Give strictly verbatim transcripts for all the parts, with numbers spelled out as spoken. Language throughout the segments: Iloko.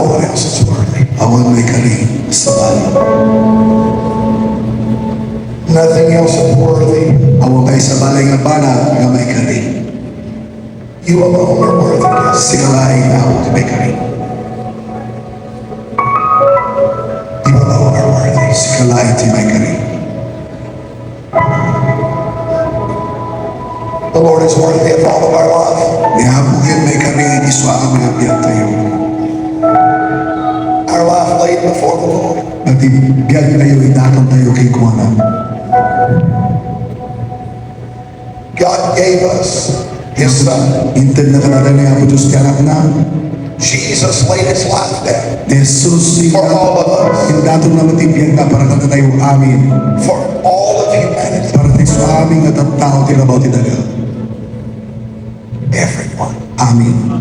No one else is worthy. Awan maikari a sabali. Nothing else is worthy. Awan pay sabali nga banag nga maikari. You alone are worthy. Sika laeng, Apo, ti maikari. You alone are worthy. Sika laeng ti maikari. The Lord is worthy of all of our love. Ni Apo ket maikari iti isu a biagtayo. Our life laid before the Lord. Iti biagtayo, idatontayo kenkuana. God gave us His Son. Intedna kadatayo ni Apo Dios ti Anakna. Jesus laid His life down. Ni Jesus, for all of us. Indaton na met ti biagna para kadatayo amin. For all of humanity. Para ti isu amin nga tattao ti labaw ti daga. Everyone. Amin.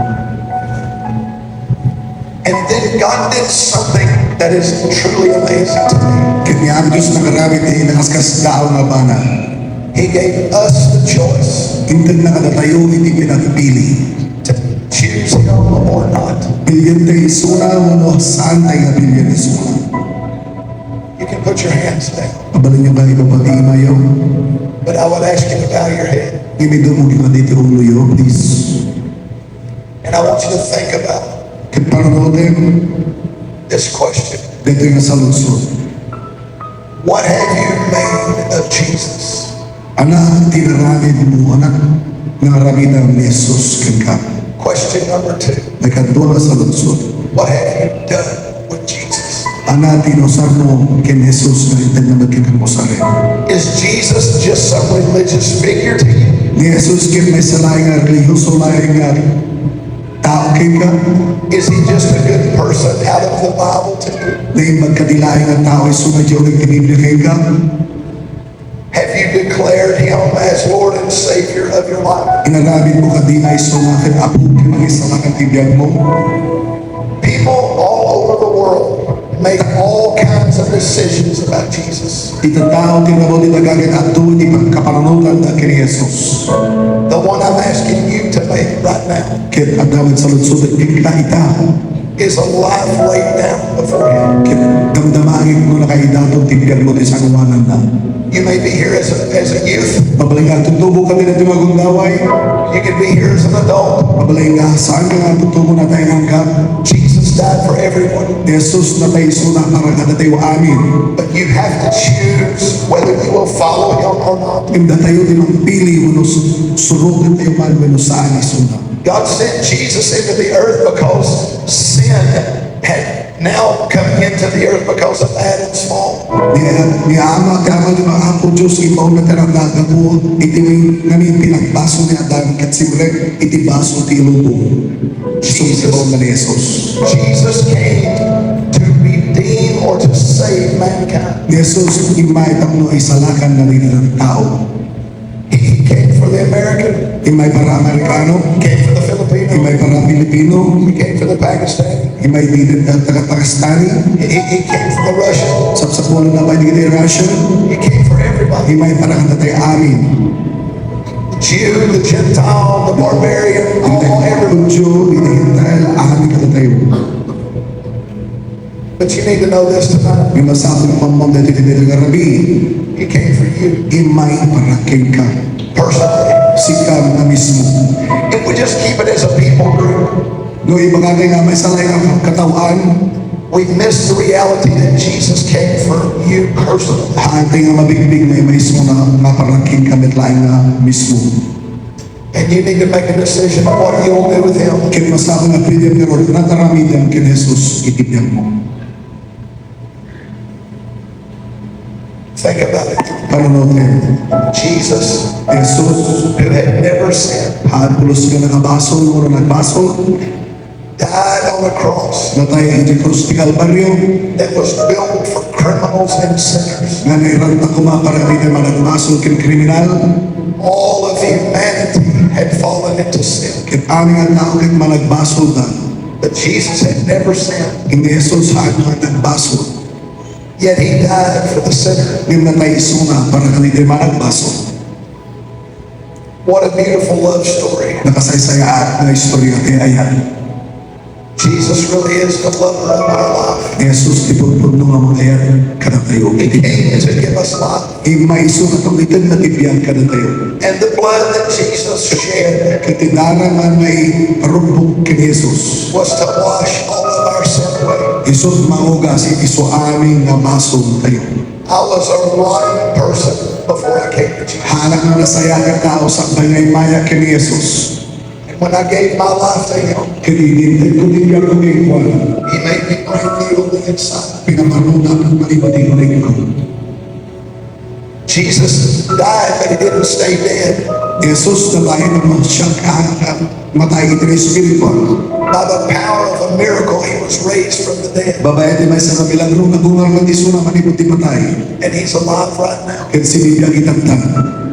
And then God did something that is truly amazing to me. Ket ni Apo Dios nakaramid ti nakaskasdaaw nga banag. He gave us the choice. Intedna kadatayo iti pinagpili. To choose Him or not. Pilientayo isuna wenno saantayo nga pilien isuna. You can put your hands down. Mabalinyo nga ibaba ti imayo. But I would ask you to bow your head. Ngem idumogyo nga ditoy uloyo, please. And I want you to think about Ket panunotem this question. Daytoy nga saludsod. What have you made of Jesus? Ania ti inaramidmo, ania nga aramidem ni Jesus kenka? Question number two. Ikadua nga saludsod. What have you done with Jesus? Ania ti nausarmo ken Jesus nga intedna met kenka nga usaren? Is Jesus just some religious figure to you? Ni Jesus ket maysa laeng nga relihioso laeng nga tao kenka? Is he just a good person out of the Bible to you? Naimbag kadi laeng nga tao isuna ti uneg ti Biblia kenka? Have you declared him as Lord and Savior of your life? Inaramidmo kadi nga isuna ket Apo ken Mangisalakan ti biagmo? People all over the world make all kinds of decisions about Jesus. Iti tattao ti labaw ti daga ket adu iti pagkapanunotanda ken ni Jesus. The one I'm asking you to make right now Ket adda met saludsod kenka ita. Is a life laid down before him. Ket damdama no nakaidaton ti biagmo ti sangoananna. You may be here as a, as a youth. Mabalinka agtutubong kadin ditoy nga gundaway. You can be here as an adult. Mabalinka, saanka nga agtutubong, nataenganka. Jesus died for everyone. Jesus natay isuna para kadatayo amin. But you have to choose whether you will follow him or not. Ngem datayo ti mangpili wenno su-, surotentayo man wenno saan isuna. God sent Jesus into the earth because sin had now come into the earth because of Adam's fall. Ni, ni Ama, ti Ama ti Apo Dios, ibaonna ti aramidna gapu iti namin pinagbasol ni Adan ket simmrek iti basol ti lubong. Jesus, ibaonna ni Jesus. Jesus came to redeem or to save mankind. Ni Jesus immay tapno isalakan dagiti tattao. He, he came for the American. Immay para Amerikano. He came for the Filipino. Immay para Pilipino. He came for the Pakistani. Immay dagiti taga-Pakistani. He, he, he came for the Russian. Sapsapulan na pay dagiti Russian. He came for everybody. Immay para kadatayo amin. Jew, the Gentile, the barbarian, all, all, everybody. Judio, dagiti Gentile, amin kadatayo. But you need to know this tonight. Ngem masapul nga ammom daytoy ti daytoy nga rabii. He came for you. Immay para kenka. Personally. Sika nga mismo. If we just keep it as a people group, no, ibagatayo nga maysa laeng nga katawaan, we miss the reality that Jesus came for you personally. Haantayo nga mabigbig nga immay isuna nga para kenka met laeng nga mismo. And you need to make a decision of what you'll do with him. Ket masapul nga pilienmo ngarud, ania ti aramidem ken Jesus iti biagmo. Think about it. Panunotem. Jesus, Jesus, who had never sinned, haan pulos nga nakabasol, wenno nagbasol, died on a cross. Natay iti krus ti Kalbario. That was built for criminals and sinners. Nga nairanta koma para iti managbasol ken kriminal. All of humanity had fallen into sin. Ket amin nga tao ket managbasolda. But Jesus had never sinned. Ni Jesus haan nga nagbasol. Yet he died for the sinner. Ngem natay isuna para kadagiti managbasol. What a beautiful love story. Nakasaysayaat nga istorya ti ayat. Jesus really is the lover of our life. Jesus ti pudpudno nga mangayat kadatayo. He came to give us life. Immaisuna ti biag kadatayo. And the blood that Jesus shed Ket ti darang nga naiparumbok ken Jesus was to wash all of our sin away. Isu ti mangugas iti isuamin nga basol tayo. I was a rotten person before I came to Jesus. Haan nga nasayaat nga tao sakbay nga immayak ken Jesus. And when I gave my life to Him, Ket idi intedko ti biagko kenkuana, He made me brand new on the inside. Pinaparnunak manipud ti unegko. Jesus died, but He didn't stay dead. Jesus nabain nga siak a matay iti espiritu. By the power of a miracle, He was raised from the dead. Babaen ti maysa nga milagro, nagungarna ti isuna manipud ti matay. And He's alive right now. Ket sinibiag itatta.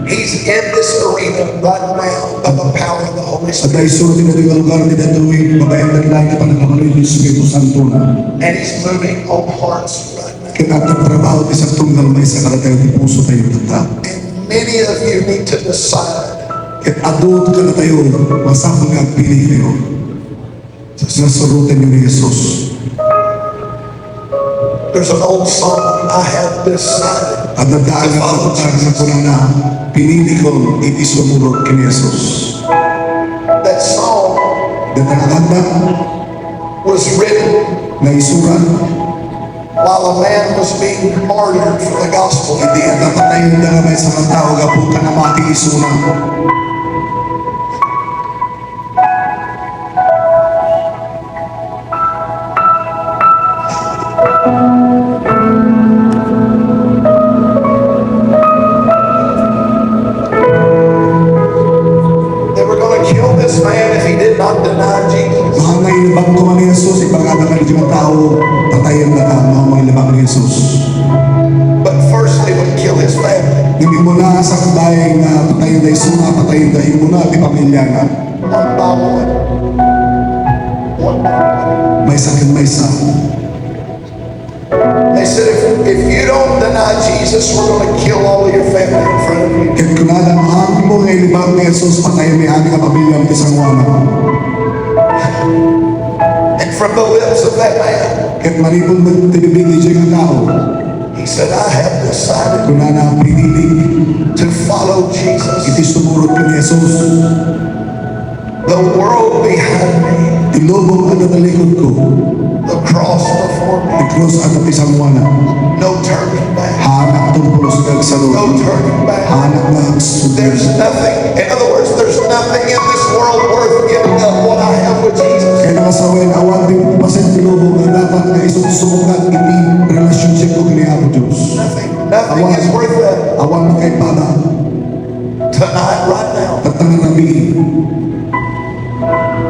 He's in this arena right now by the power of the Holy Spirit. Adda isuna ti daytoy nga lugar ti daytoy babaen met laeng ti pannakabalin ti Espiritu Santo. And He's moving on hearts right now. Ket agtratrabaho ti sa tunggal maysa kadatayo ti pusotayo tatta. And many of you need to decide. Ket adu kadatayo masapul nga agpili kayo. Nga surotenyo ni Jesus. There's an old song, "I have decided." Adda daan nga kanta nga kunana, "Pinili ko iti sumurot ken Jesus." That song Dayta nga kanta was written naisurat while a man was being martyred for the gospel. Idi adda patayenda nga maysa nga tao gapu ta namati isuna. They were gonna kill this man if he did not deny Jesus. Haan nga ilibak koma ni Jesus, ibaga kadagiti tao, patayendaka, no, haan nga ilibak ni Jesus. But first they would kill his family. Ngem immuna, sakbay nga patayenda isuna, patayenda immuna ti pamiliana. One by one. One by one. Maysa ken maysa. They said, "If, if you don't deny Jesus, we're gonna kill all of your family in front of you." Ket kunada, "No haan mo nga ilibak ni Jesus, patayenmi amin nga pamiliam ti sangoanam." And from the lips of that man, Ket manipud met ti bibig daydiay nga tao, he said, "I have decided kunana, pinili to follow Jesus." Iti sumurot ken Jesus. The world behind me. Ti lubong adda talikudko. The cross before me. Ti krus adda ti sangoana. No turning back. Haanak tumpulos nga agsalud. No turning back. Haanak nga agsubli. There's nothing, in other words, there's nothing in this world worth giving up what I have with Jesus. Kayatna nga sawen, awan ti pasen ti lubong nga dapat nga isu-, sumukat iti relationship ko ken ni Apo Dios. Nothing, nothing is worth that. Awan, awan makaipada. Tonight, right now, tatta nga rabii,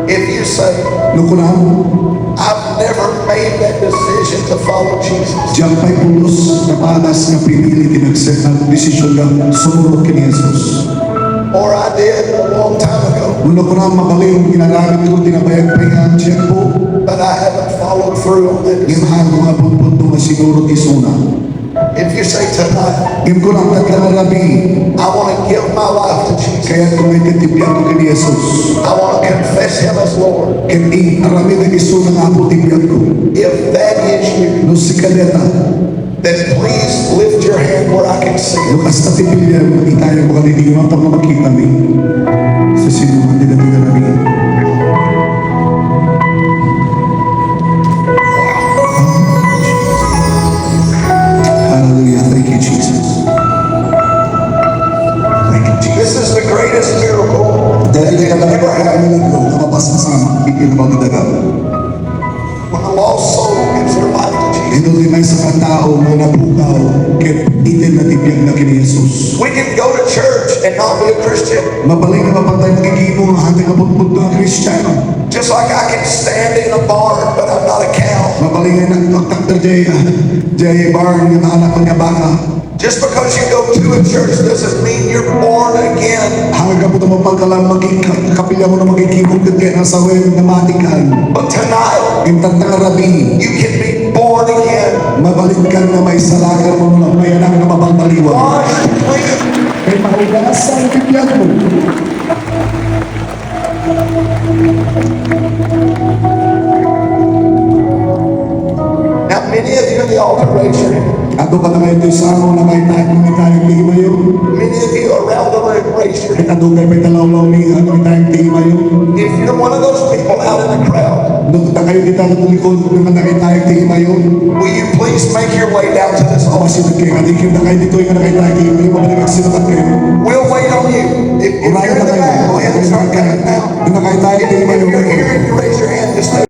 if you say, no kunam, "I've never made that decision to follow Jesus," diak pay pulos napadas nga pinili ti nagse-, nagdesisyon nga sumurot ken ni Jesus. Or, "I did a long time ago." Wenno kunam, mabalin, inaramidko iti nabayag pay nga tiempo. But I haven't followed through on that decision. Ngem haanko nga pudpudno nga sinurot isuna. If you say tonight, ngem kunam tatta nga rabii, "I wanna give my life to Jesus," kayatko nga itedko ti biagko ken ni Jesus. "I wanna confess Him as Lord." Ket i-, aramidek isuna nga Apo ti biagko. If that is you, no sika dayta, then please lift your hand where I can see it. No kasta ti piliam, itayam kadaydi nga mapang-, makitami. Sisimuan ti daytoy nga rabii. Hallelujah. Thank you, Jesus. Thank you, Jesus. This is the greatest miracle that has ever happened. Daytoy ti dayta nga milagro nga mapaspasamak iti kinabagdagan. When a lost soul gives their life to Jesus. Inton ti maysa nga tao nga napukaw ket itedna ti biagna ken ni Jesus. We can go to church and not be a Christian. Mabalin nga mapatay makikimo nga haan ti nga pudpudno nga Kristiano. Just like I can stand in a barn, but I'm not a cow. Mabalin nga nag-, nagtakder jay, jay barn nga naanak nga baka. Just because you go to a church doesn't mean you're born again. Haan nga gapu ta mapagkalam, maki-, ka-, kapilianmo nga makikimo ket kayatna nga sawen nga matikan. But tonight, ngem tatta nga rabii, you can be born again. Mabalinkan nga maisalakan wenno mayanak nga mapagmaliwan. Washed clean. Ket maugasan ti biagmo. altar, raise your hand. Adu kadakayo ti sango, nakaitan, nakaitan ti imayo. Many of you around the room, raise your hand. Ket adu kayo pay talawlaw ni, nakaitan ti imayo. If you're one of those people out in the crowd, No dakayo dita nga talikod, nakaitan ti imayo. will you please make your way down to this altar? Masinukat kayo, kadikit na kayo dito, yung nakaitan ti imayo, mabalik ang sinukat kayo. We'll wait on you. If, if you're in the back, go ahead and start coming now. Yung nakaitan ti If imayo. you're here and you raise your hand, just